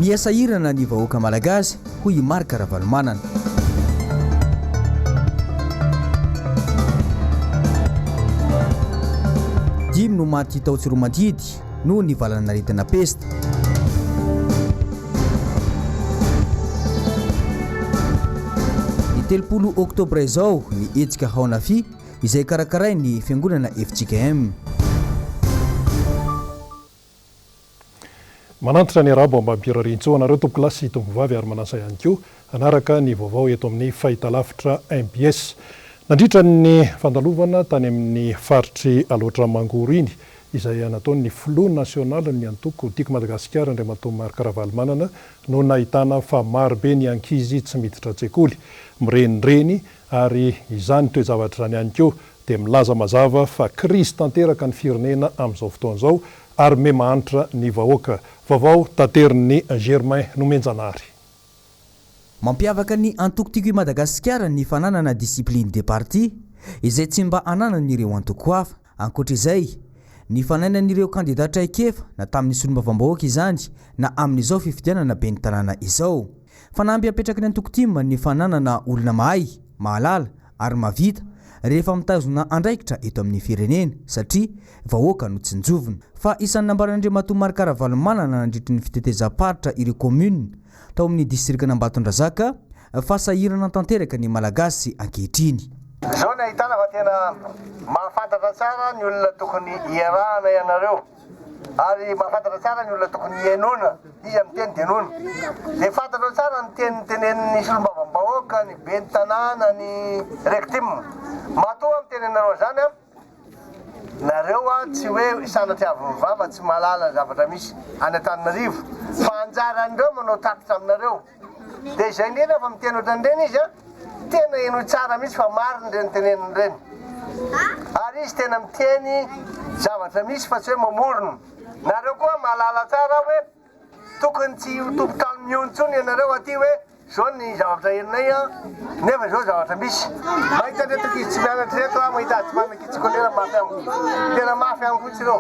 Miha sahirana ny vahoaka malagasy, hoy i Marc Ravalomanana. Dimy no maty tao Tsiroamandidy noho ny valanaretina pesta. Ny 30 oktobra izao ny hetsika Haonafy izay karakarain'ny fiangonana fjkm. Manantitra ny arabo ambam-pirariantsoa anareo tompokolahy sy tompovavy ary manasa ihany koa hanaraka ny vaovao eto amin'ny fahitalavitra mbs. Nandritra ny fandalovana tany amin'ny faritr'i Alaotra Mangoro iny izay nataon'ny filoha nasionalin'ny antoko Tiako Madagasikara Andriamatoa Marc Ravalomanana no nahitana fa marobe ny ankizy tsy miditra an-tsekoly, mirenireny ary izany toe-javatra izany ihany koa dia milaza mazava fa krizy tanteraka ny firenena amin'izao fotoana izao ary me mahantra ny vahoaka. Vaovao taterin'i Germain Nomenjanahary. Mampiavaka ny antoko Tiako i Madagasikara ny fananana discipline de parti izay tsy mba ananan'ireo antoko hafa. Ankoatra izay, ny fanainan'ireo kandida traikefa na tamin'ny solombavambahoaka izany na amin'izao fifidianana ben'ny tanàna izao. Fanamby apetraky ny antoko tim ny fananana olona mahay, mahalala ary mahavita rehefa mitazona andraikitra eto amin'ny firenena satria vahoaka no tsinjovina. Fa isan'ny nambaran'Andriamatoa Marc Ravalomanana nandritry ny fitetezam-paritra ireo kaominina tao amin'ny distrikan'Ambatondrazaka fa sahirana tanteraka ny Malagasy ankehitriny. Izao ny ahitana fa tena mahafantatra tsara ny olona tokony hiarahana ianareo. Ary mahafantatra tsara ny olona tokony hihainoana, iza miteny dia henoina. Dia fantatrao tsara ny teny tenenin'ny solombavambahoaka, ny ben'ny tanàna, ny rectim. Matoa aho miteny anareo an'izany an, nareo an tsy hoe sanatria avy mivava tsy mahalala ny zavatra misy any Antananarivo, fa anjaran'ireo manao tatitra aminareo. Dia izay indrindra fa miteny ohatran'ireny izy an, tena henoy tsara mihitsy fa marina ireny teneniny ireny. Ary izy tena miteny zavatra misy fa tsy hoe mamorona. Nareo koa mahalala tsara hoe tokony tsy ho tompon-trano mihono intsony ianareo aty hoe zao ny zavatra henonay an, nefa izao zavatra misy. Mahita an'ireto ankizy tsy mianatra ireto aho, mahita azy tsy manana ankizy scolaire mafy amiko. Tena mafy amiko mihitsy ireo.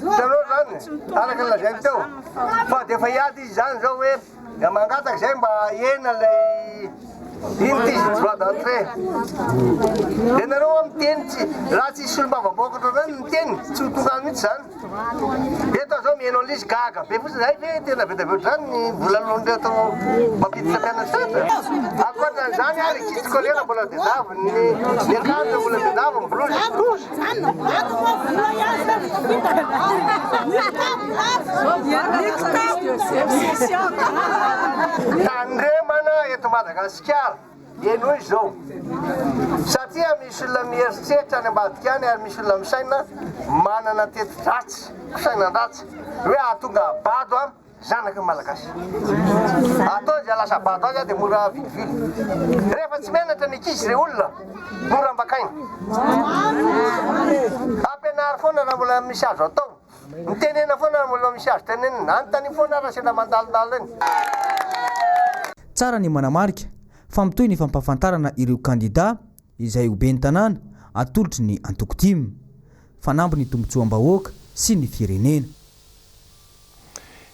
Hitanao izany, araka ny lazainy teo. Fa dia efa hiady izy izany izao hoe mangataka izay mba hahena ilay ino ty izy droit d'entrée. Dia nareo hoa miteny tsy raha tsisy solombavambahoaka ohatran'izany miteny tsy ho tonga any mihitsy izany. Eto aho izao mihaino an'ilay izy gaga be fotsiny hay ve tena be dia be ohatr'izany ny vola aloan'ireto mampiditra mpianatra ireto. Ankoatran'izany ary kit scolaire mbola tadiaviny, ny akanjo mbola tadiaviny, blouse. Tandremana eto Madagasikara, henoy izao, satria misy olona mieritreritra any ambadika any ary misy olona misaina manana teti-dratsy, fisainan-dratsy, hoe hahatonga bado an. Zanaky ny Malagasy. Atao izay lasa bado azy dia mora vilivily. Rehefa tsy menatra ny ankizy re olona, mora ambakaina. Ampianaro foana raha mbola misy azo atao. Mitenena foana raha mbola misy azo tenenina. Anontanio foana raha sendra mandalondalo eny. Tsara ny manamarika fa mitohy ny fampahafantarana ireo kandida izay ho ben'ny tanàna atolotry ny antoko tim. Fanamby ny tombontsoam-bahoaka sy ny firenena.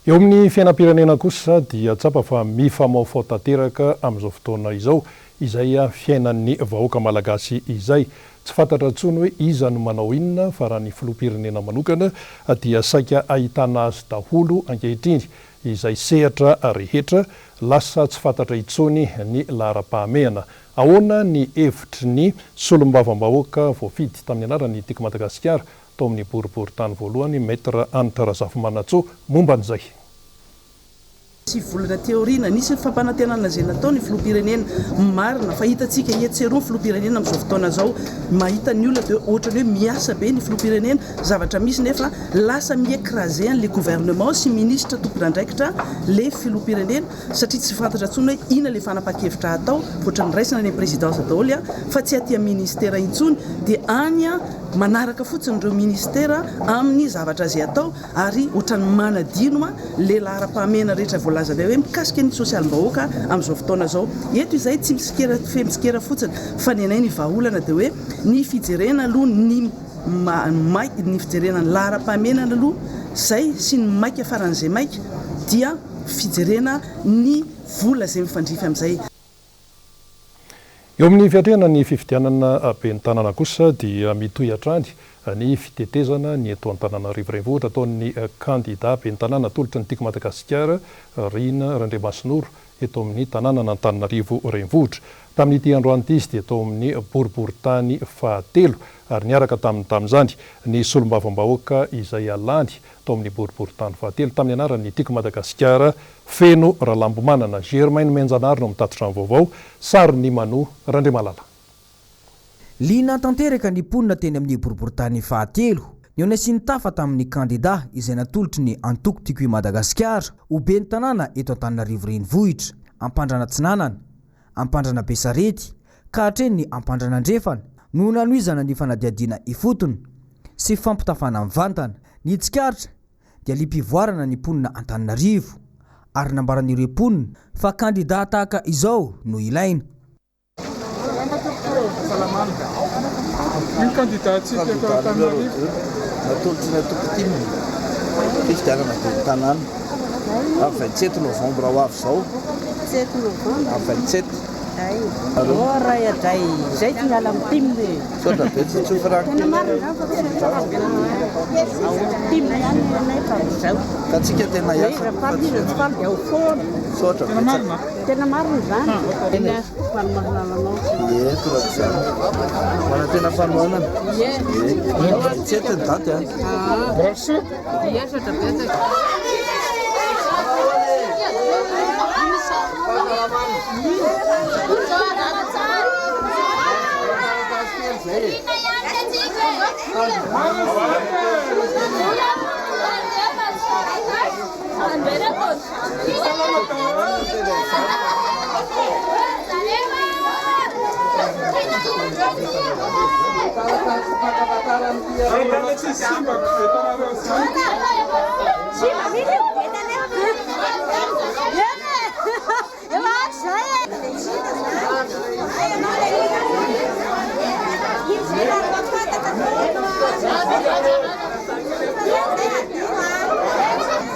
Eo amin'ny fiainam-pirenena kosa dia tsapa fa mifamaofao tanteraka amin'izao fotoana izao izay fiainan'ny vahoaka malagasy izay. Tsy fantatra intsony hoe iza no manao inona fa raha ny filoham-pirenena manokana dia saika ahitana azy daholo ankehitriny izay sehatra rehetra. Lasa tsy fantatra intsony ny laharam-pahamehana. Ahoana ny hevitry ny solombavambahoaka voafidy tamin'ny anaran'ny Tiako Madagasikara tao amin'ny boriborintany voalohany, Maître Hanitra Razafimanantsoa, momba an'izay. Sivy volana aty aoriana, nisy ny fampanantenana izay natao ny filoham-pirenena. Marina fa hitantsika etsy sy eroa ny filoham-pirenena amin'izao fotoana izao. Mahita ny olona dia ohatran'ny hoe miasa be ny filoham-pirenena. Zavatra misy nefa lasa mi-ecraser an'ilay gouvernement sy minisitra tompon'andraikitra ilay filoham-pirenena satria tsy fantatra intsony hoe inona ilay fanapahan-kevitra hatao. Ohatran'ny raisina any amin'ny présidence daholo fa tsy aty amin'ny ministera intsony. Dia any Manaraka fotsiny ireo ministera amin'ny zavatra izay atao ary ohatran'ny manadino le laharam-pahamehana rehetra voalazanay hoe mikasika ny sosialim-bahoaka amin'izao fotoana izao. Eto izay tsy mitsikera fe mitsikera fotsiny fa ny anay ny vahaolana dia hoe ny fijerena aloha ny maika ny fijerena ny laharam-pahamehanana aloha izay sy ny maika faran'izay maika. dia fijerena ny vola izay mifandrify amin'izay. Eo amin'ny fiatrehana ny fifidianana ben'ny tanàna kosa dia mitohy hatrany ny fitetezana ny eto Antananarivo Renivohitra ataon'ny kandida ben'ny tanàna atolotry ny Tiako Madagasikara, Rina Randriamasinoro, eto amin'ny tanànan'Antananarivo Renivohitra. Tamin'ity androany ity izy dia tao amin'ny boriborintany fahatelo ary niaraka taminy tamin'izany ny solombavambahoaka izay lany tao amin'ny boriborintany fahatelo tamin'ny anaran'ny Tiako Madagasikara, Feno Ralambomanana. Germain Nomenjanahary no mitatitra ny vaovao. Sarin'i Manu Randriamalala. Liana tanteraka ny mponina teny amin'ny boriborintany fahatelo. Nihaona sy nitafa tamin'ny kandida izay natolotry ny antoko Tiako i Madagasikara ho ben'ny tanàna eto Antananarivo Renivohitra, Ampandrana Atsinanana, Ampandrana Besarety ka hatreny Ampandrana Andrefana no nanohizana ny fanadihadiana ifotony sy fampitafana mivantana. Ny tsikaritra dia liam-pivoarana ny mponina Antananarivo ary nambaran'ireo mponina fa kandida tahaka izao no ilaina. Salama tompoko ô! Fahasalamana. Io candidat-ntsika eto Antananarivo. Natolotry ny antoko tim, fifidianana ben'ny tanàna, amin'ny 27 novembre ho avy izao. 27 novembre. Amin'ny 27. Ay. Oh ray adray, zay tsy miala amin'ny tim e. Misaotra betsaka, tsy ho franc. Tena marina izany fa tsy ao tim ihany anay fa izao. Ka tsika tena hiasa. Raha faly izy tsy faly dia ao foana. Misaotra betsaka. Tena marina izany. Tena faly mahalala anao. Ie, toraka izany. Manantena fanohanana. Ie. Ie. 27 ny daty a. Mirary soa. Ie, misaotra betsaka.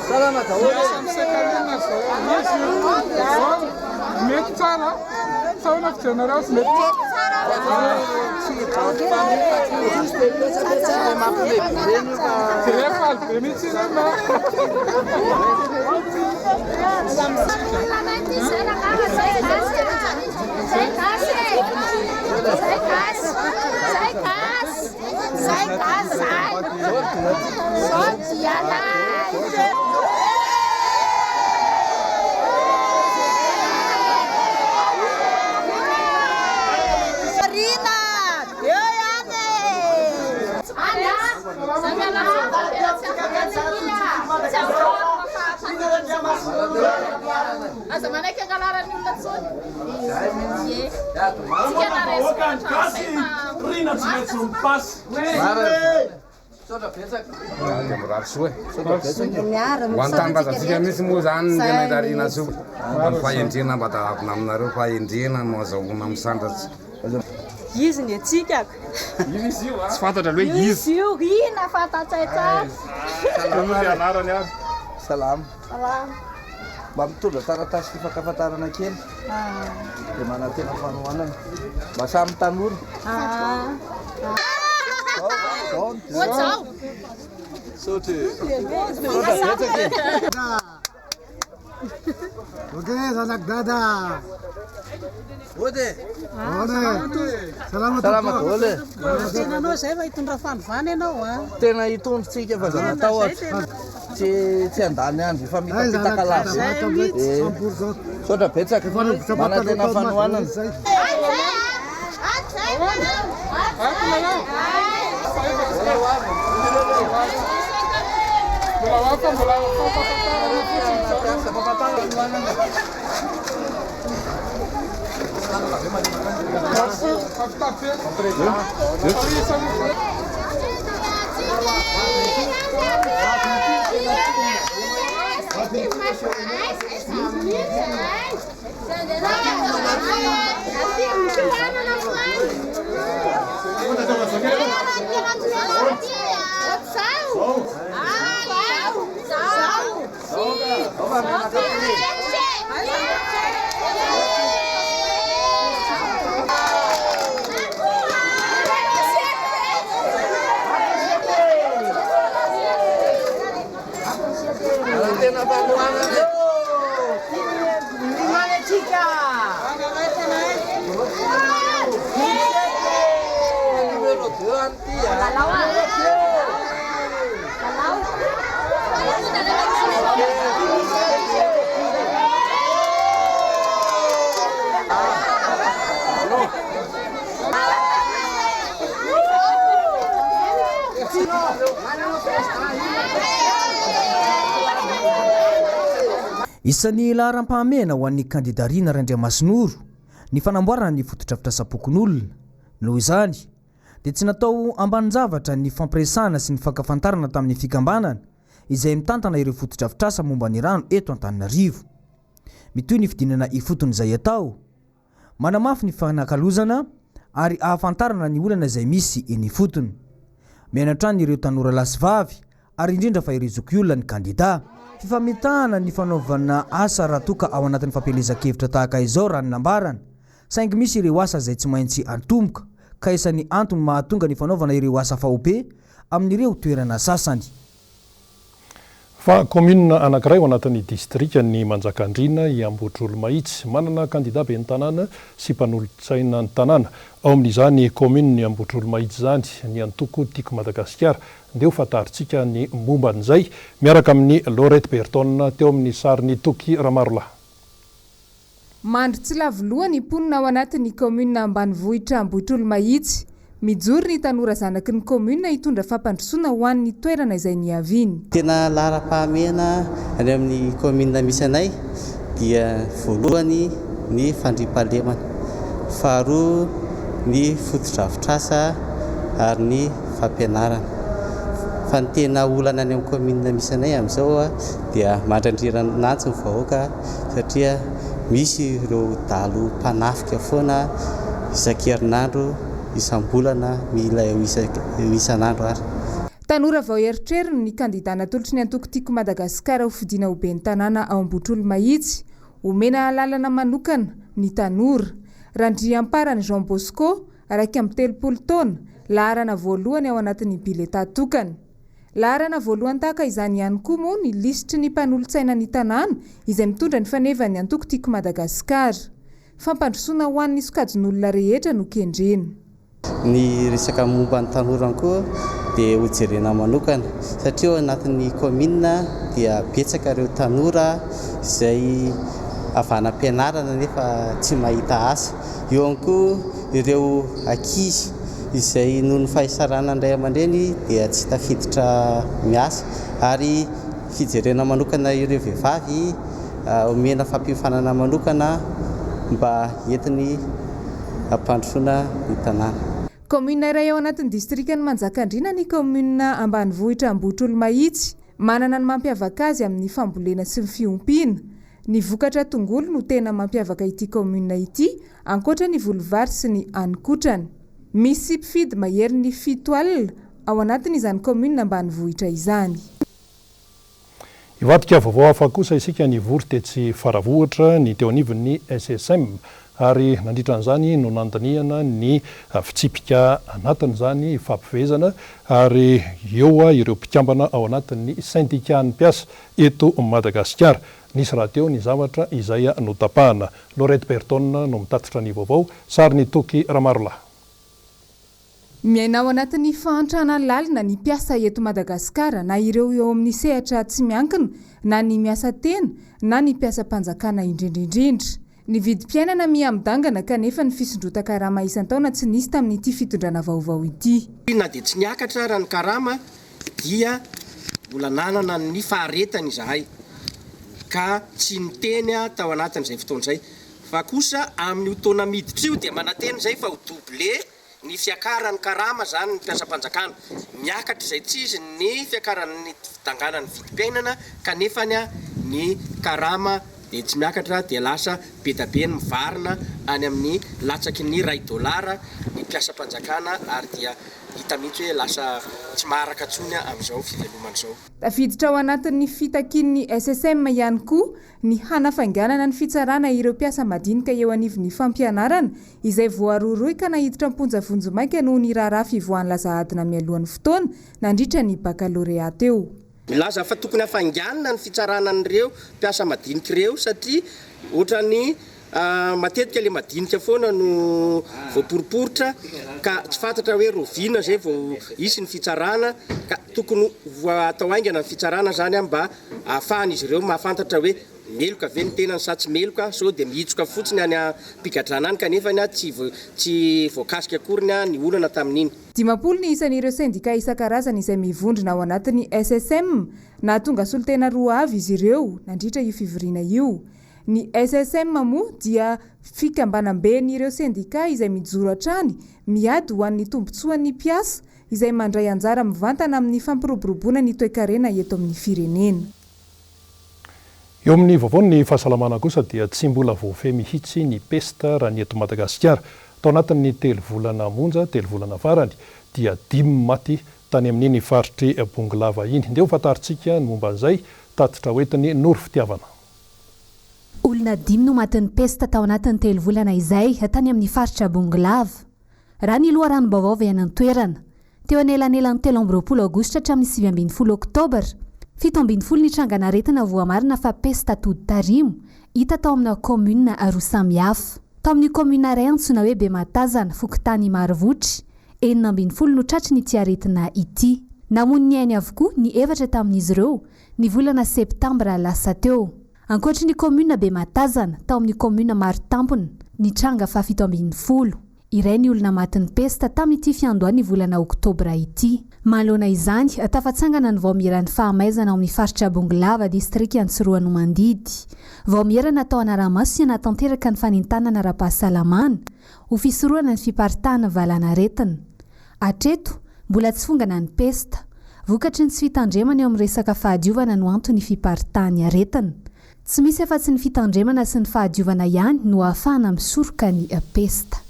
Salama daholo. Mety tsara. Saona fijerenareo azy mety tsara. Jereo faly be mihitsy iny ma. Aza manaiky angalaran'ny olona intsony. Ie. Tsika naresy hatramin'izay fa Rina tsy maintsy mipasy. Misaotra betsaka. Dia mirary soa e. Misaotra betsaka. Ho an'ny tanindrazantsika mihitsy moa izany no tena irariana soa. Ny fahendrena mba tadiavina aminareo, fahendrena no azahoana misandratra. Izy ny antsika ko. Tsy fantatra aloha hoe iza. Izy io, ina fantatsay tsara. Salama ny anarany ary. Salama. Salama. Mba mitondra taratasy fifankafantarana kely. Dia manantena fanohanana. Mba samy tanora. Zao, zao. Misaotra e. Misaotra betsaka e. Ok, zanak'i Dada. Ody e. Salama Salama daholo e. Tena anao izay fa hitondra fanovana ianao a. Tena hitondra tsika fa aza matahotra. Tsy tsy handany andro hifamitapitaka lava. Eh, Misaotra betsaka. Manantena fanohanana. Mbola ho avy fa mbola fampahafantarana fotsiny izao. Isan'ny laharam-pahamehana ho an'ny kandida Rina Randriamasinoro ny fanamboarana ny fotodrafitrasam-pokonolona. Noho izany, dia tsy natao ambanin-javatra ny fampiresahana sy ny fankafantarana tamin'ny fikambanana izay mitantana ireo fotodrafitrasa momba ny rano eto Antananarivo. Mitohy ny fidinana ifotony izay atao. Manamafy ny fanakalozana ary ahafantarana ny olana izay misy eny ifotony. Mihaino hatrany ireo tanora lahy sy vavy ary indrindra fa ireo zokiolona ny kandida. Fifamitahana ny fanaovana asa raha toa ka ao anatin'ny fampielezan-kevitra tahaka izao raha ny nambarany, saingy misy ireo asa izay tsy maintsy antomboka ka isan'ny antony mahatonga ny fanaovana ireo asa faobe amin'ireo toerana sasany. Fa kaominina anankiray ao anatin'ny distrikan'i Manjakandriana i Ambohitrolomahitsy. Manana kandida ben'ny tanàna sy mpanolotsaina ny tanàna ao amin'izany kaominin'i Ambohitrolomahitsy izany ny antoko Tiako Madagasikara. Ndeha ho fantarintsika ny momba an'izay miaraka amin'i Laurette Berton teo amin'ny sarin'i Toky Ramarolahy. Mandry tsy lavo loha ny mponina ao anatin'ny kaominina ambanivohitra Ambohitrolomahitsy. Mijoro ny tanora zanaky ny kaominina hitondra fampandrosoana ho an'ny toerana izay niaviany. Tena laharam-pahamehana any amin'ny kaominina misy anay dia voalohany ny fandriampahalemana, faharoa ny fotodrafitrasa ary ny fampianarana. Fa ny tena olana any amin'ny kaominina misy anay amin'izao dia mandrandriran'antsy ny vahoaka. satria misy ireo dahalo mpanafika foana isan-kerinandro, isam-bolana, mila eo isan'andro ary. Tanora vao erotrerony ny kandida natolotry ny antoko Tiako Madagasikara ho fidiana ho ben'ny tanàna ao Ambohitrolomahitsy. Omena alalana manokana ny tanora. Randriamparany Jean Bosco, 31 taona, laharana voalohany ao anatin'ny biletà tokana. Laharana voalohany tahaka izany ihany koa moa ny lisitry ny mpanolotsaina ny tanàna izay mitondra ny fanevan'ny antoko Tiako Madagasikara. Fampandrosoana ho an'ny sokajin'olona rehetra no kendrena. Ny resaka momba ny tanora koa dia hojerena manokana satria ao anatin'ny kaominina dia betsaka ireo tanora izay avy any am-pianarana nefa tsy mahita asa. Eo ihany koa ireo ankizy izay noho ny fahasahiranan'ny ray aman-dreny dia tsy tafiditra miasa ary fijerena manokana ireo vehivavy omena fampiofanana manokana mba entiny hampandrosoana ny tanàna. Kaominina iray ao anatin'ny distrikan'i Manjakandriana ny kaominina ambanivohitra Ambohitrolomahitsy. Manana ny mampiavaka azy amin'ny fambolena sy ny fiompiana. Ny vokatra tongolo no tena mampiavaka ity kaominina ity ankoatra ny voly vary sy ny haninkotrana. Misy mpifidy maherin'ny 70 ao anatin'izany kaominina ambanivohitra izany. Hivadika vaovao hafa kosa isika nivory tetsy Faravohitra ny teo anivon'ny SSM ary nandritra an'izany no nandinihana ny fitsipika anatin'izany fampifehezana ary eo ireo mpikambana ao anatin'ny sendikan'ny mpiasa eto Madagasikara. Nisy rahateo ny zavatra izay notapahana. Laurette Berton no mitatitra ny vaovao, sarin'i Toky Ramarolahy. Miaina ao anatin'ny fahantrana lalina ny mpiasa eto Madagasikara na ireo eo amin'ny sehatra tsy miankina na ny miasa tena na ny mpiasam-panjakana indrindra indrindra. Ny vidim-piainana miha midangana kanefa ny fisondrotan-karama isan-taona tsy nisy tamin'ity fitondrana vaovao ity. Na dia tsy niakatra ara ny karama dia mbola nanana ny faharetany izahay ka tsy niteny tao anatin'izay fotoana izay fa kosa amin'io taona miditra io dia manantena izay fa ho doubler ny fiakaran'ny karama izany ny mpiasam-panjakana. Miakatra izay tsy izy ny fiakaran'ny fidanganan'ny vidim-piainana kanefany ny karama dia tsy miakatra dia lasa be da be ny mivarina any amin'ny latsaky ny iray dolara ny mpiasam-panjakana ary dia hita mihitsy hoe lasa tsy maharaka intsony amin'izao fivelomana izao. Tafiditra ao anatin'ny fitakian'ny SSM ihany koa ny hanafainganana ny fitsarana ireo mpiasa madinika eo anivon'ny fampianarana izay voarohirohy ka naiditra am-ponja vonjimaika noho ny raharaha fivoahan'ny laza adina mialohan'ny fotoana nandritra ny bakalorea teo. Milaza fa tokony hafainganina ny fitsarana an'ireo mpiasa madinika ireo satria ohatran'ny matetika ilay madinika foana no voaporiporitra ka tsy fantatra hoe rahoviana izay vao hisy ny fitsarana ka tokony ho atao haingana ny fitsarana izany mba ahafahan'izy ireo mahafantatra hoe meloka ve ny tenany sa tsy meloka sao dia mihitsoka fotsiny any am-pigadrana any kanefa tsy tsy voakasika akory ny olana tamin'iny. 50 ny isan'ireo sendika isan-karazany izay mivondrona ao anatin'ny SSM. Nahatonga solontena roa avy izy ireo nandritra io fivoriana io. Ny SSM moa dia fikambanamben'ireo sendika izay mijoro hatrany miady ho an'ny tombontsoan'ny mpiasa izay mandray anjara mivantana amin'ny fampiroboroboana ny toekarena eto amin'ny firenena. Eo amin'ny vaovaon'ny fahasalamana kosa dia tsy mbola voafehy mihitsy ny pesta raha ny eto Madagasikara. Tao anatin'ny telo volana monja, telo volana farany, dia dimy maty tany amin'iny faritr'i Bongolava iny. Ndeha ho fantarintsika ny momba an'izay, tatitra hoentin'i Noro Fitiavana. Olona dimy no matin'ny pesta tao anatin'ny telo volana izay tany amin'ny faritra Bongolava. Raha ny loharanom-baovao avy any an-toerana. Teo anelanelan'ny 23 aogositra hatramin'ny 19 oktobra, 17 ny trangan'aretina voamarina fa pesta atody tarimo, hita tao amina kaominina roa samihafa. Tao amin'ny kaominina iray antsoina hoe Bematazana, fokontany Marovotry, 16 no tratry ny ity aretina ity. Namoy ny ainy avokoa ny efatra tamin'izy ireo, ny volana septambra lasa teo. Ankoatry ny kaominina Bematazana, tao amin'ny kaominina Marotampona, ny tranga faha-17. Iray ny olona matin'ny pesta tamin'ity fiandohan'ny volana oktobra ity. Manoloana izany, tafatsangana ny vaomieran'ny fahamaizana ao amin'ny faritra Bongolava, distrika Antsiroanomandidy. Vaomiera natao hanara-maso sy hanatanteraka ny fanentanana ara-pahasalamana ho fisorohana ny fiparitahan'ny valanaretina. Hatreto, mbola tsy fongana ny pesta. Vokatry ny tsy fitandremana eo amin'ny resaka fahadiovana no anton'ny fiparitahan'ny aretina. Tsy misy afa-tsy ny fitandremana sy ny fahadiovana ihany no ahafahana misoroka ny pesta.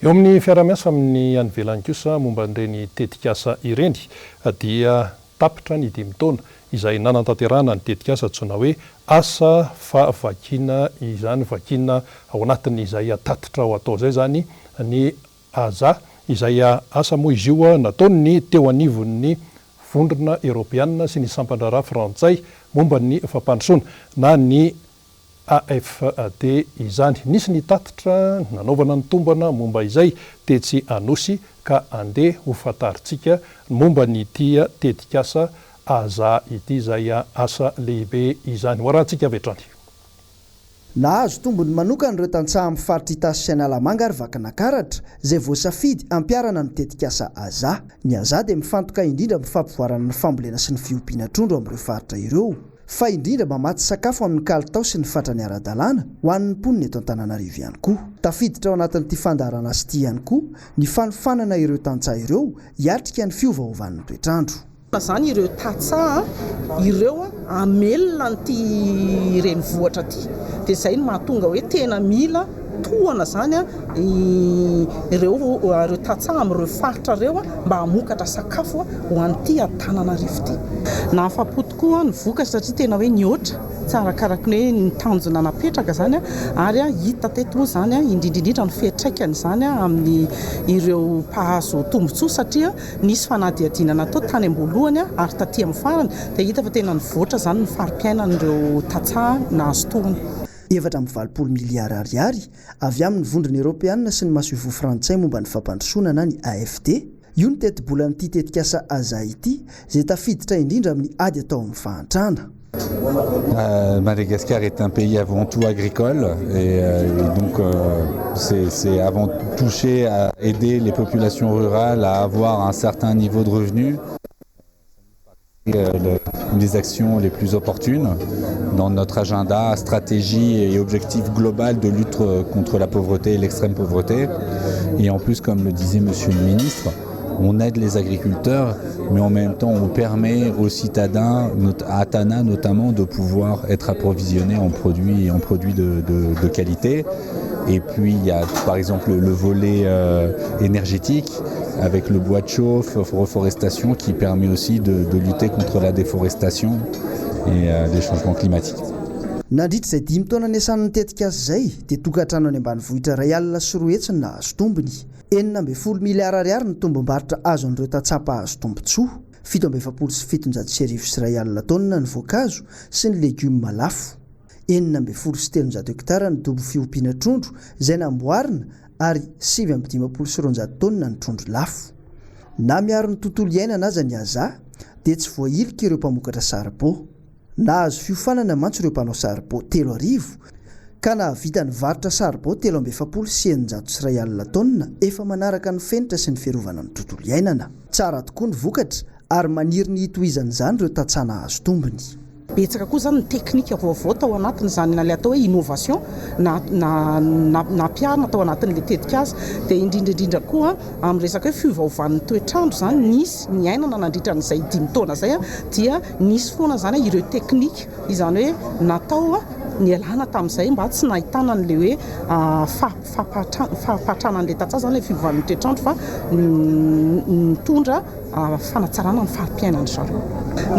Eo amin'ny fiaraha-miasa amin'ny any ivelany kosa momba an'ireny tetikasa ireny dia tapitra ny dimy taona izay nanatanterahana ny tetikasa antsoina hoe asa fa vakiana izany vakiana ao anatin'izay tatitra ho atao izay izany ny Aza, izay asa moa izy io nataon'ny teo anivon'ny Vondrona Eoropeanina sy ny sampan-draharaha frantsay momba ny fampandrosoana, na ny AFD izany. Nisy ny tatitra nanaovana ny tombana momba izay tetsy Anosy ka andeha ho fantarintsika ny momba an'ity tetikasa Aza ity izay asa lehibe izany. Ho arahantsika avy hatrany. Nahazo tombony manokana ireo tantsaha amin'ny faritra Itasy sy Analamanga ary Vakinakaratra, izay voasafidy hampiharana ny tetikasa Aza. Ny Aza dia mifantoka indrindra amin'ny fampivoarana ny fambolena sy ny fiompiana trondro amin'ireo faritra ireo, fa indrindra mamatsy sakafo amin'ny kalitao sy ny fatrany ara-dalàna ho an'ny mponina eto Antananarivo ihany koa. Tafiditra ao anatin'ity fandaharanasa ity ihany koa ny fanofanana ireo tantsaha ireo hiatrika ny fiovaovan'ny toetr'andro. Izany ireo tantsaha ireo hamelona an'ity renivohitra ity. Dia izay no mahatonga hoe tena mila tohana izany ireo ireo tantsaha amin'ireo faritra ireo mba hamokatra sakafo ho an'ity Antananarivo ity. Nahafapo tokoa ny vokatra satria tena hoe nihoatra tsy arakaraky ny hoe ny tanjona napetraka izany ary hita teto moa izany indrindra indrindra ny fiantraikan'izany amin'ny ireo mpahazo tombontsoa satria Nisy fanadihadiana natao tany am-boalohany ary taty amin'ny farany dia hita fa tena nivoatra izany ny fari-piainan'ireo tantsaha nahazo tohana. 84 miliara ariary avy amin'ny Vondrona Eoropeanina sy ny Masoivoho frantsay momba ny fampandrosoana na ny AFD. Io ny tetibolan'ity tetikasa Aza ity, izay tafiditra indrindra amin'ny ady atao amin'ny fahantrana. Madagascar est un pays avant tout agricole et, euh, et donc euh, c'est avant toucher à aider les populations rurales à avoir un certain niveau de revenus euh, une des actions les plus opportunes dans notre agenda stratégie et objectif global de lutte contre la pauvreté et l'extrême pauvreté et en plus comme le disait monsieur le ministre on aide les agriculteurs mais en même temps on permet aux citadins à Tana notamment de pouvoir être approvisionné en produits en produits de, de, de qualité et puis il y a par exemple le volet euh, énergétique avec le bois de chauffe reforestation qui permet aussi de, de lutter contre la déforestation et euh, les changements climatiques. Nandritra izay dimy taona niasan'ny tetikasa izay dia tokantrano any ambanivohitra 201 no nahazo tombony. 16 miliara ariary ny tombom-barotra azon'ireo tantsaha mpahazo tombontsoa. 1447 alina taonina ny voankazo sy ny legioma lafo. 316 hektara ny dobo fiompiana trondro izay namboarina ary 259 taonina ny trondro lafo. Na miaro ny tontolo iainana aza ny AZA dia tsy voahilika ireo mpamokatra saribao. Nahazo fiofanana mantsy ireo mpanao saribao 3000 ka nahavita nivarotra saribao 643 alina taonina efa manaraka ny fenitra sy ny fiarovana ny tontolo iainana. Tsara tokoa ny vokatra ary maniry ny hitohizan'izany ireo tantsaha nahazo tombony. Betsaka koa izany ny teknika vaovao tao anatin'izany na ilay atao hoe innovation na na nampiharina tao anatin'ilay tetikasa. Dia indrindra indrindra koa amin'ny resaka hoe fiovaovan'ny toetr'andro izany nisy niainana nandritra an'izay dimy taona izay dia nisy foana izany ireo teknika izany hoe natao nialana tamin'izay mba tsy nahitana an'ilay hoe fampahantrana an'ilay tantsaha izany ilay fiovan'ny toetr'andro fa nitondra fanatsarana ny fari-piainan-dry zareo.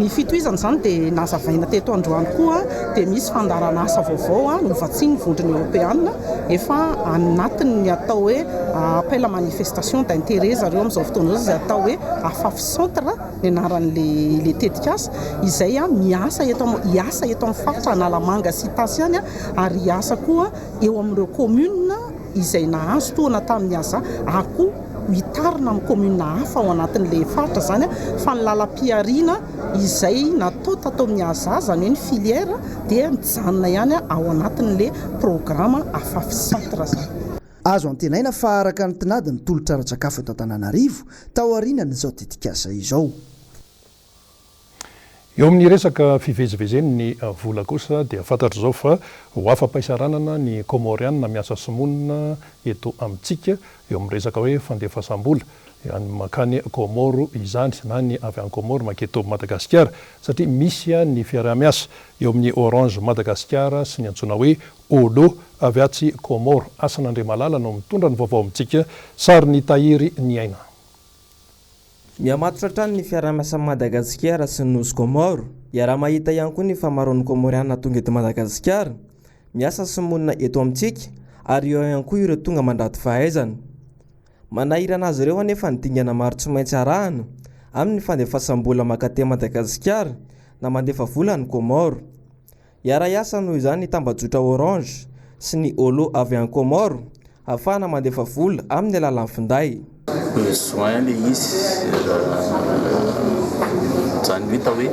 Ny fitohizana izany dia nazavaina teto androany koa dia misy fandaharanasa vaovao novatsian'ny Vondrona Eoropeana efa anatin'ny atao hoe appel à manifestation d'intérêt zareo amin'izao fotoana izao izay atao hoe Afafy Centre ny anaran'ilay tetikasa izay miasa eto hiasa eto amin'ny faritra Analamanga sy Itasy ihany ary hiasa koa eo amin'ireo commune izay nahazo tohana tamin'ny aza ary koa hitarina amin'ny commune hafa ao anatin'ilay faritra izany fa ny lalam-pihariana izay natao tato amin'ny aza izany hoe ny filière dia mijanona ihany ao anatin'ilay programa Afafy Centre izany. Azo antenaina fa araka ny tinady ny tolotra ara-tsakafo eto Antananarivo taorianan'izao tetikasa izao. Eo amin'ny resaka fivezivezen'ny vola kosa dia fantatra izao fa ho afa-paisaranana ny Kômôriana miasa sy monina eto amintsika eo amin'ny resaka hoe fandefasam-bola any mankany Kômôro izany na ny avy any Kômôro manketo Madagasikara satria misy ny fiaraha-miasa eo amin'ny Orange Madagasikara sy ny antsoina hoe Olo avy atsy Kômôro. Hasina Andriamalala no mitondra ny vaovao amintsika, sarin'i Tahiry Niaina. Mihamatotra hatrany ny fiaraha-miasan'i Madagasikara sy ny Nosy Comores. Iaraha-mahita ihany koa ny fahamaroan'ny Comorianina tonga eto Madagasikara, miasa sy monina eto amintsika ary eo ihany koa ireo tonga mandrato fahaizana. Manahirana azy ireo anefa ny dingana maro tsy maintsy arahana amin'ny fandefasam-bola mankaty Madagasikara na mandefa vola any Comores. Hiara-hiasa noho izany ny tambajotra Orange sy ny Olo avy any Comores hahafahana mandefa vola amin'ny alalan'ny finday. Besoin le izy zany hita hoe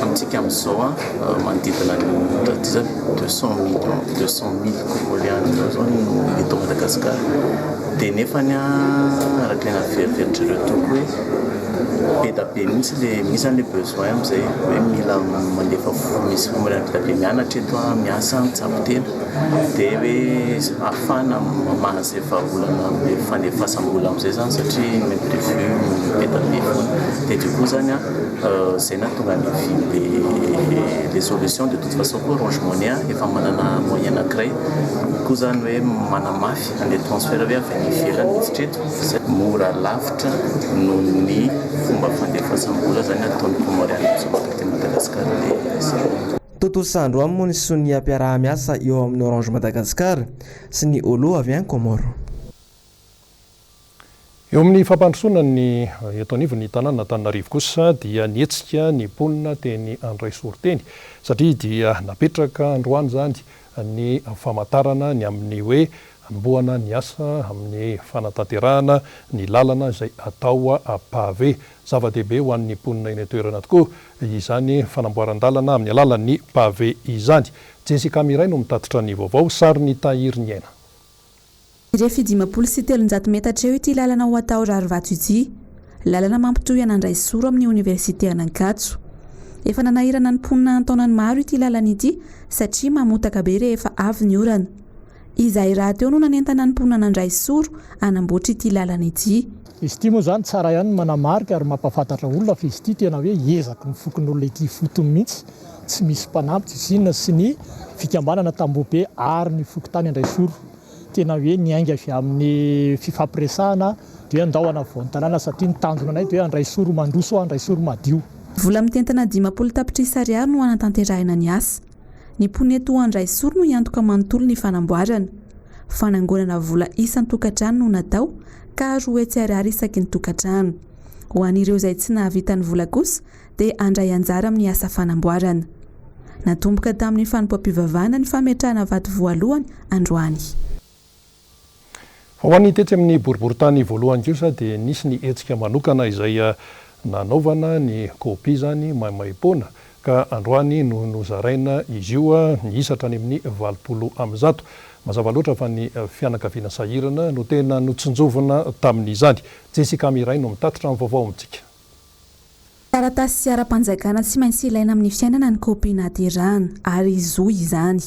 amintsika amin'izao an manodidina ny raha tsy diso aho 200 millions 200 mille congolais any eo zao no eto Madagascar dia nefany an araka ilay naveriverin'dry zareo toko hoe Be da be mihitsy le misy zany le besoin amizay hoe mila mandefa vola misy olona be da be mianatra eto an, miasa, mitsabo tena de hoe ahafahana mamaha zay vahaolana amle fandefasam-bola amizay zany satria ny imprévu be da be foana de du coup zany an zay nahatonga ny le le solution de toute façon koa Orange Money efa manana moyen anakiray koa zany hoe manamafy anle transfert hoe avy any ivelany miditra eto. Mora lavitra noho ny fomba fandefasam-bola zany ataon'ny Comoriana amin'izao aty Madagascar le izy. Tontosa androany moa ny soniam-piaraha-miasa eo amin'ny Orange Madagascar sy ny Olo avy any Comores. Eo amin'ny fampandrosoana ny eto anivon'ny tanànan'Antananarivo kosa dia nihetsika ny mponina teny Andraisoro teny satria dia napetraka androany izany ny famantarana ny amin'ny hoe hanombohana ny asa amin'ny fanatanterahana ny lalana izay atao pavé. Zava-dehibe ho an'ny mponina eny an-toerana tokoa izany fanamboaran-dalana amin'ny alalan'ny pavé izany. Jessica Miray no mitatitra ny vaovao, sarin'i Tahiry Niaina. Mirefy 350 metatra eo ity lalana ho atao rarivato ity. Lalana mampitohy an'Andraisoro amin'ny oniversite an'Ankatso. Efa nanahirana ny mponina an-taonany maro ity lalana ity satria mamotaka be rehefa avy ny orana. Izahay rahateo no nanentana ny mponina an'Andraisoro hanamboatra ity lalana ity. Izy ity moa izany tsara ihany ny manamarika ary mampahafantatra olona fa izy ity tena hoe ezaky ny fokonolona ety ifotony mihitsy, tsy misy mpanampy, tsisy inona, sy ny fikambanana Tambohobe ary ny fokontany Andraisoro. Tena hoe niainga avy amin'ny fifampiresahana dia hoe andao hanavao ny tanàna satria ny tanjona anay dia hoe Andraisoro mandroso, Andraisoro madio. Vola mitentina 50 tapitrisa ariary no hanatanterahina ny asa. Ny mponina eto Andraisoro no hiantoka manontolo ny fanamboarana. Fanangonana vola isan-tokantrano no natao ka 200 ariary isaky ny tokantrano. Ho an'ireo izay tsy nahavita ny vola kosa dia handray anjara amin'ny asa fanamboarana. Natomboka tamin'ny fanompoam-pivavahana ny fametrahana vato voalohany androany. Fa ho an'ny tetsy amin'ny boriborintany voalohany kosa dia nisy ny hetsika manokana izay nanaovana ny kopia izany maimaimpoana ka androany no nozaraina izy io niisa hatrany amin'ny 180. Mazava loatra fa ny fianakaviana sahirana no tena notsinjovina tamin'izany. Jessica Miray no mitatitra ny vaovao amintsika. Taratasy ara-panjakana tsy maintsy ilaina amin'ny fiainana ny kopia nahaterahana, ary zo izany.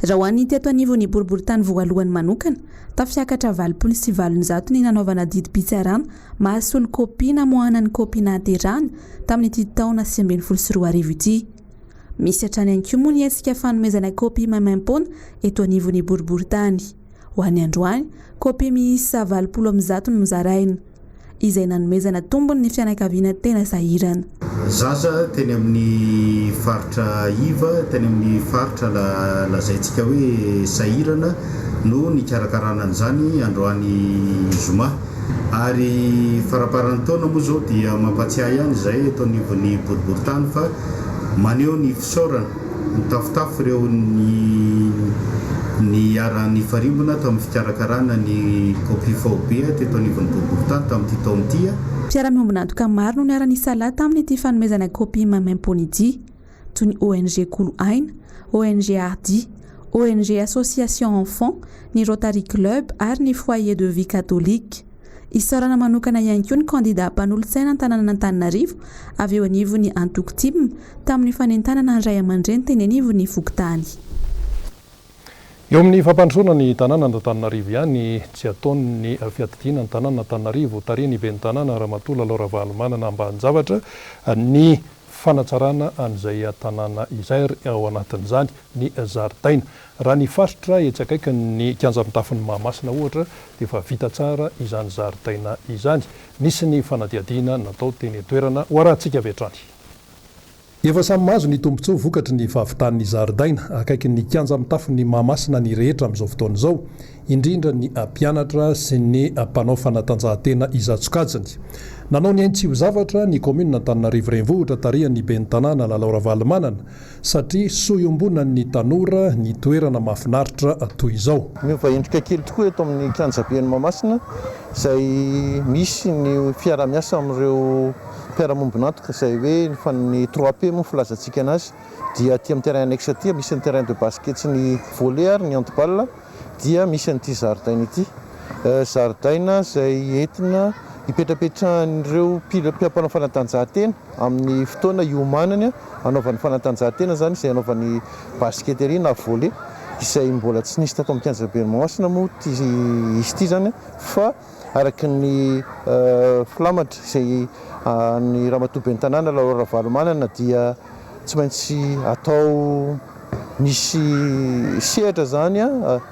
Raha ho an'ny teto anivon'ny boriborintany voalohany manokana, tafiakatra 880 ny nanaovana didim-pitsarana mahasolo kopia namoahana ny kopia nahaterahana tamin'ity taona 2019 ity. Misy hatrany ihany koa moa ny hetsika fanomezana kopia maimaimpoana eto anivon'ny boriborintany. Ho an'ny androany, kopia miisa 180 no nozaraina. izay nanomezana tombony ny fianakaviana tena sahirana. Zaza teny amin'ny faritra iva, teny amin'ny faritra lazaintsika hoe sahirana no nikarakarana an'izany androany zoma. Ary faramparan'ny taona moa izao dia mampatsiahy ihany izahay eto anivon'ny boriborintany fa maneho ny fisaorana. Nitafotafo ireo niara-nifarimbona tamin'ny fikarakarana ny Kopia Faobe teto anivon'ny boriborintany tamin'ity taona ity. Mpiara-miombon'antoka maro no niara-nisalahy tamin'ity fanomezana kopia maimaimpoana ity, toy ny ONG Kolo Aina, ONG Hardy, ONG Association Enfant, ny Rotary Club ary ny Foyer de Vie Catholique. Isaorana manokana ihany koa ny kandidà mpanolotsaina an-tanànan'Antananarivo avy eo anivon'ny antoko tim tamin'ny fanentanana ny ray aman-dreny teny anivon'ny fokontany. Eo amin'ny fampandrosoana ny tanànan'Antananarivo ihany, tsy ataon'ny fiadidiana ny tanànan'Antananarivo tarihin'ny ben'ny tanàna Ramatoa Lalao Ravalomanana ambanin-javatra ny fanatsarana an'izay tanàna izay ary ao anatin'izany ny zaridaina. Raha ny faritra etsy akaikin'ny kianja mitafon'i Mahamasina ohatra dia efa vita tsara izany zaridaina izany. Nisy ny fanadihadiana natao teny an-toerana ho arahantsika avy hatrany. Efa samy mahazo ny tombontsoa vokatry ny fahavitan'ny zaridaina akaikin'ny kianja mitafon'i Mahamasina ny rehetra amin'izao fotoana izao, indrindra ny mpianatra sy ny mpanao fanatanjahantena isan-tsokajiny. Nanao ny ainy tsy ho zavatra ny kaominina Antananarivo Renivohitra tarihan'ny ben'ny tanàna Lalao Ravalomanana satria soa iombonan'ny tanora ny toerana mahafinaritra toy izao. Miova endrika kely tokoa eto amin'ny kianjaben'i Mahamasina izay misy ny fiaraha-miasa amin'ireo mpiara-mombon'antoka izay hoe ny trois P moa ny filazantsika anazy dia aty amin'ny terrain annexe aty misy ny terrain de basket sy ny volley ary ny handball dia misy an'ity zaridaina ity. Zaridaina izay entina hipetrapetrahan'ireo mpanao fanatanjahantena amin'ny fotoana hiomanany hanaovany fanatanjahantena izany izay hanaovany basket ery na volley izay mbola tsy nisy tato amin'ny kianjaben'i Mahamasina moa ity izy ity izany fa araka ny filamatra izay an'ny ramatoa ben'ny tanàna Lalao Ravalomanana dia tsy maintsy atao misy sehatra izany,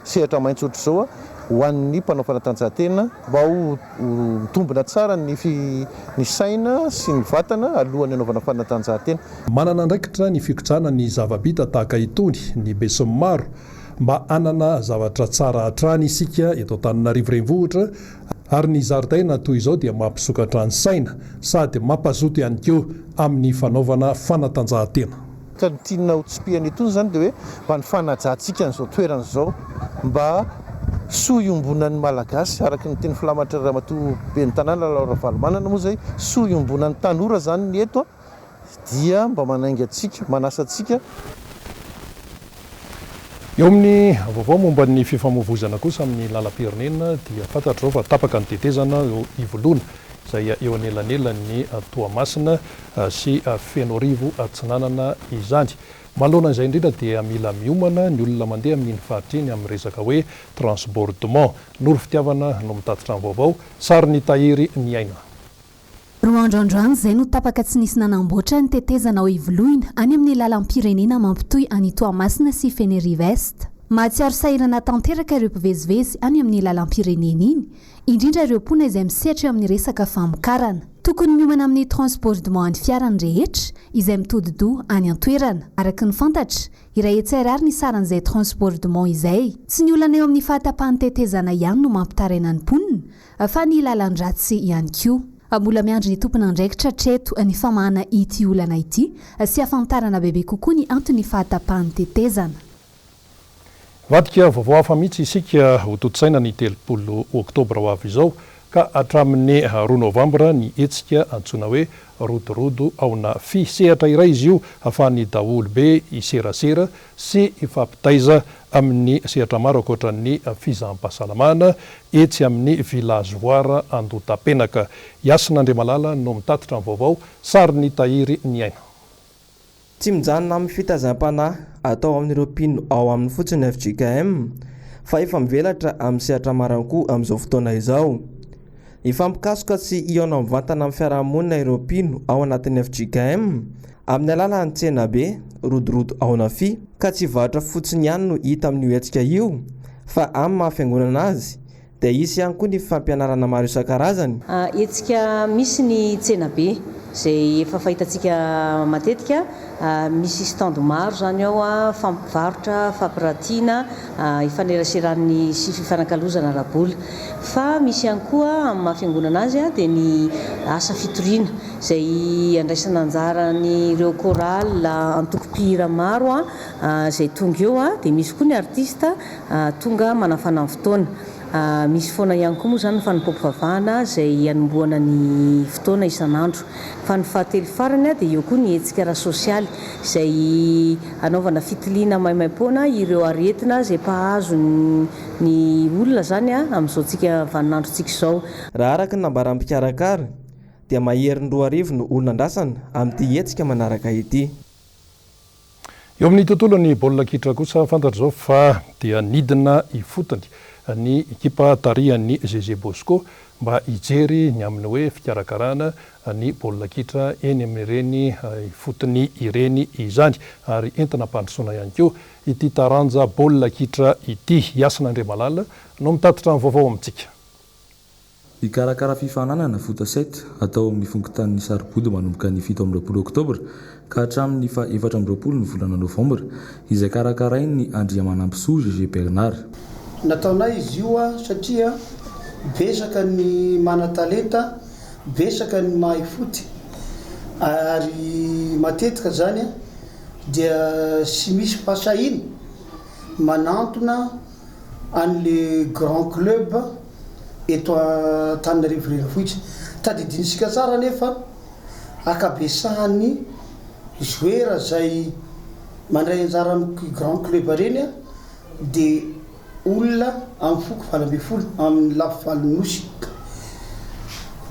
sehatra maitso ohatr'izao ho an'ny mpanao fanatanjahantena mba ho mitombina tsara ny ny saina sy ny vatana alohan'ny hanaovana fanatanjahantena. Manana andraikitra ny fikojana ny zava-bita tahaka itony ny besinimaro mba hanana zavatra tsara hatrany isika eto Antananarivo Renivohitra ary ny zaridaina toy izao dia mampisokatra ny saina sady mampazoto ihany koa amin'ny fanaovana fanatanjahantena. Ka ny tiana ho tsipihana itony izany dia hoe mba ny fanajantsika an'izao toerana izao mba soa iombonan'ny Malagasy araka ny teny filamatry Ramatoa Ben'ny Tanàna Lalao Ravalomanana moa izay, soa iombonan'ny tanora izany ny eto dia mba manainga antsika, manasa antsika. Eo amin'ny vaovao momba ny fifamoivoizana kosa amin'ny lalam-pirenena dia fantatra izao fa tapaka ny tetezana eo Ivoloina izay eo anelanelan'ny Toamasina sy Fenoarivo Atsinanana izany. Manoloana izay indrindra dia mila miomana ny olona mandeha amin'iny faritra iny amin'ny resaka hoe transbordement. Noro Fitiavana no mitatitra ny vaovao, sarin'i Tahiry Ny Aina. Roa andro androany izay no tapaka tsy nisy nanamboatra ny tetezana ao Ivoloina, any amin'ny lalam-pirenena mampitohy an'i Toamasina sy Fenerive Est. Mahatsiaro sahirana tanteraka ireo mpivezivezy any amin'ny lalam-pirenena iny, indrindra ireo mponina izay misehatra eo amin'ny resaka famokarana. Tokony miomana amin'ny transbordement an'ny fiara ny rehetra izay mitodi-doha any an-toerana. Araka ny fantatra, 100 ariary ny saran'izay transbordement izay. Tsy ny olana eo amin'ny fahatapahan'ny tetezana ihany no mampitaraina ny mponina, fa ny lalan-dratsy ihany koa. Mbola miandry ny tompon'andraikitra hatreto ny famahana ity olana ity sy hahafantarana bebe kokoa ny anton'ny fahatapahan'ny tetezana. Hivadika vaovao hafa mihitsy isika hotontosaina ny 30 oktobra ho avy izao ka hatramin'ny roa novambra ny hetsika antsoina hoe Rodorodo ao Nafy. Sehatra iray izy io ahafahan'ny daholobe hiserasera sy hifampitaiza amin'ny sehatra maro ankoatra ny fizaham-pahasalamana etsy amin'ny Village Voara Andotapenaka. I Hasina Andriamalala no mitatitra ny vaovao, sarin'i Tahiry Ny Aina. Tsy mijanona amin'ny fitaizam-panahy atao amin'ireo mpino ao aminy fotsiny ny fjkm fa efa mivelatra amin'ny sehatra maro ihany koa amin'izao fotoana izao. Hifampikasoka sy hihaona mivantana amin'ny fiarahamonina ireo mpino ao anatin'ny fjkm amin'ny alalan'ny tsenabe Rodorodo ao Nafia ka tsy varotra fotsiny ihany no hita amin'io hetsika io fa amin'ny maha fiangonana azy dia hisy ihany koa ny fampianarana maro isan-karazany. Hetsika misy ny tsenabe izay efa fahitantsika matetika, misy stand maro izany ao, fampivarotra, fampiratiana, ifaneraseran'ny sy fifanakalozana ara-bola. Fa misy ihany koa amin'ny maha fiangonana azy dia ny asa fitoriana izay andraisana anjara an'ireo chorale, antoko mpihira maro izay tonga eo, dia misy koa ny artiste tonga manafana ny fotoana. Misy foana ihany koa moa izany ny fanompoam-pivavahana izay hanombohana ny fotoana isan'andro. Fa ny fahatelo farany dia eo koa ny hetsika ara-sosialy izay hanaovana fitiliana maimaimpoana ireo aretina izay mpahazo ny olona izany amin'izao tsika vaninandrontsika izao. Raha araka ny nambaran'ny mpikarakara dia maherin'ny 2000 no olona andrasana amin'ity hetsika manaraka ity. Eo amin'ny tontolon'ny baolina kitra kosa, fantatra izao fa dia nidina ifotony ny ekipa tarihan'ny Zeze Bosco mba hijery ny amin'ny hoe fikarakarana ny baolina kitra eny amin'ireny ifotony ireny izany ary entina hampandrosoana ihany koa ity taranja baolina kitra ity. Hasina Andriamalala no mitatitra ny vaovao amintsika. Hikarakara fifaninanana Foot Sept atao amin'ny fokontanin'i Sarobody manomboka ny 27 oktobra ka hatramin'ny faha 24 ny volana novambra, izay karakarain'i Andriamanampisoa Gégé Bernard. Nataonay izy io satria betsaka ny manan-talenta, betsaka ny mahay foot ary matetika izany dia tsy misy fahasahiana manantona an'le grand club eto Antananarivo renivohitra. Tadidintsika tsara anefa ankabesahan'ny joueur izay mandray anjara amin'ny grand club ireny dia olona amin'ny foko 18 amin'ny lafy valon'ny nosy.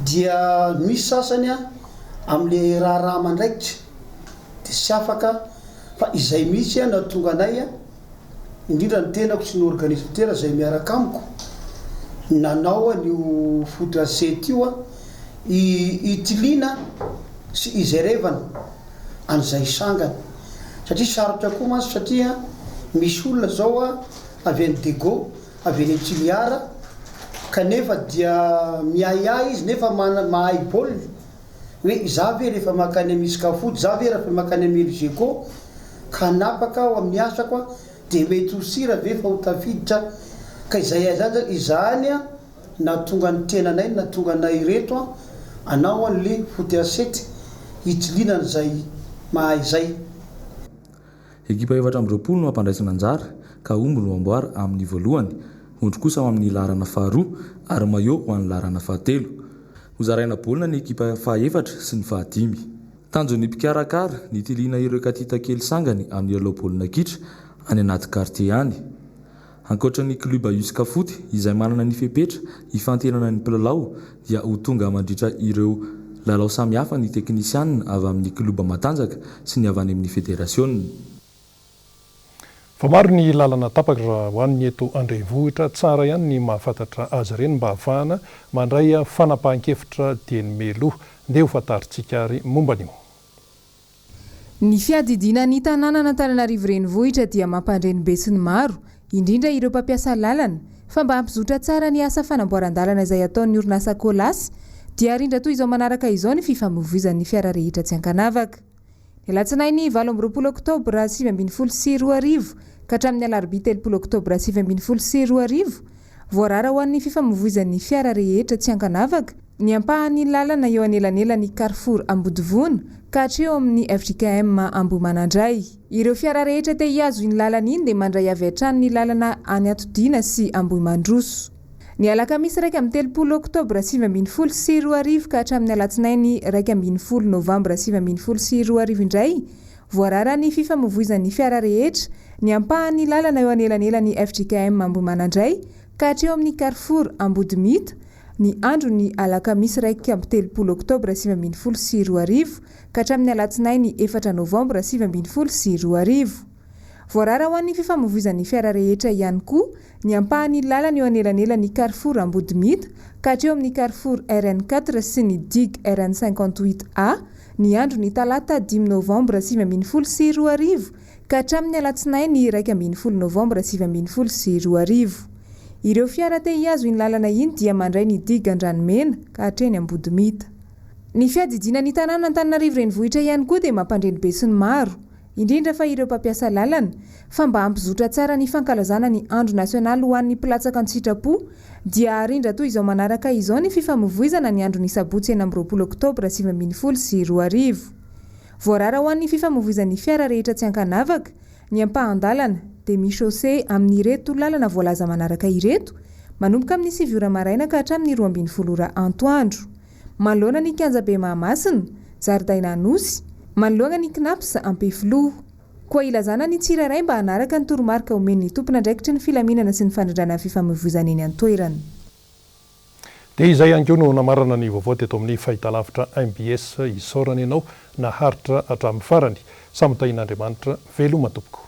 Dia misy sasany amin'le raharaha mandraikitra dia tsy afaka fa izay mihitsy no hahatonga anay indrindra ny tenako sy ny organisateur izay miaraka amiko nanao an'io foot à sept io hitiliana sy hijerevana an'izay sangany satria sarotra koa mantsy satria misy olona zao avy any Dego avy any Toliara kanefa dia miahiahy izy nefa mahay baolina hoe izaho ve rehefa mankany amin'ny Scafoot, izaho ve rehefa mankany amin'ny Elgeco ka hanapaka aho amin'ny asako aho dia mety ho sira ve fa ho tafiditra ka izay izany zany izany an nahatonga ny tenanay nahatonga anay ireto an anao an le foot à sept hitiliana an'izay mahay izay. Ekipa 24 no hampandraisana anjara ka omby no amboara amin'ny voalohany, ondry kosa ho amin'ny laharana faharoa ary maillot ho an'ny laharana fahatelo. Hozaraina baolina ny ekipa fahaefatra sy ny fahadimy. Tanjon'ny mpikarakara ny hitiliana ireo katita kely sangany amin'ny lalao baolina kitra any anaty kartie any. Ankoatra ny klioba Uscafoot izay manana ny fepetra hifantenana ny mpilalao dia ho tonga mandritra ireo lalao samihafa ny teknisianina avy amin'ny klioba matanjaka sy ny avy any amin'ny federasiona. Fa maro ny lalana tapaka raha ho an'ny eto an-drenivohitra, tsara ihany ny mahafantatra azy ireny mba hahafahana mandray fanapahan-kevitra dieny mialoha. Ndeha ho fantarintsika ary momba an'io. Ny fiadidiana ny tanànan'Antananarivo Renivohitra dia mampandre ny besinimaro, indrindra ireo mpampiasa lalana, fa mba hampizotra tsara ny asa fanamboaran-dalana izay ataon'ny orinasa Colas, dia arindra toy izao manaraka izao ny fifamoivoizan'ny fiara rehetra tsy ankanavaka. Ny alatsinainy 28 oktobra 2019 ka hatramin'ny alarobia 30 oktobra 2019, voarara ho an'ny fifamoivoizan'ny fiara rehetra tsy ankanavaka. Ny ampahan'ny lalana eo anelanelan'ny Carrefour Ambodivona ka hatreo amin'ny fjkm Ambohimanandray. Ireo fiara rehetra te hihazo iny lalana iny dia mandray avy hatrany ny lalana any Atodiana sy Ambohimandroso. Ny alakamisy 31 oktobra 2019 ka hatramin'ny alatsinainy 11 novambra 2019 indray, voarara ny fifamoivoizan'ny fiara rehetra ny ampahan'ny lalana eo anelanelan'ny fjkm Ambohimanandray ka hatreo amin'ny Carrefour Ambodimita, ny andron'ny alakamisy 31 oktobra 2019 ka hatramin'ny alatsinainy efatra novambra 2019. Voarara ho an'ny fifamoivoizan'ny fiara rehetra ihany koa ny ampahan'ny lalana eo anelanelan'ny Carrefour Ambodimita ka hatreo amin'ny Carrefour RN quatre sy ny Digue RN 58 A ny andron'ny talata dimy novambra 2019 ka hatramin'ny alatsinainy 11 novambra 2019. Ireo fiara te hihazo iny lalana iny dia mandray ny digue Andranomena ka hatreny Ambodimita. Ny fiadidiana ny tanàna Antananarivo Renivohitra ihany koa dia mampandre ny besinimaro, indrindra fa ireo mpampiasa lalana, fa mba hampizotra tsara ny fankalazana ny andro nasionaly ho an'ny mpilatsaka an-tsitrapo dia harindra toy izao manaraka izao ny fifamoivoizana ny andron'ny sabotsy 26 oktobra 2019. Voarara ho an'ny fifamoivoizan'ny fiara rehetra tsy ankanavaka ny ampahan-dalana, demi-chaussée, amin'ireto lalana voalaza manaraka ireto, manomboka amin'ny sivy ora maraina ka hatramin'ny 12 ora antoandro. Manoloana ny kianjabe Mahamasina, zaridaina Anosy, manoloana ny Cnaps Ampefiloha. Koa ilazana ny tsirairay mba hanaraka ny toromarika omen'ny tompon'andraikitry ny filaminana sy ny fandrindrana ny fifamoivoizana eny an-toerana. Dia izay ihany koa no namarana ny vaovao teto amin'ny fahitalavitra mbs. Isaorana ianao naharitra hatramin'ny farany. Samy tahian'Andriamanitra. Veloma tompoko.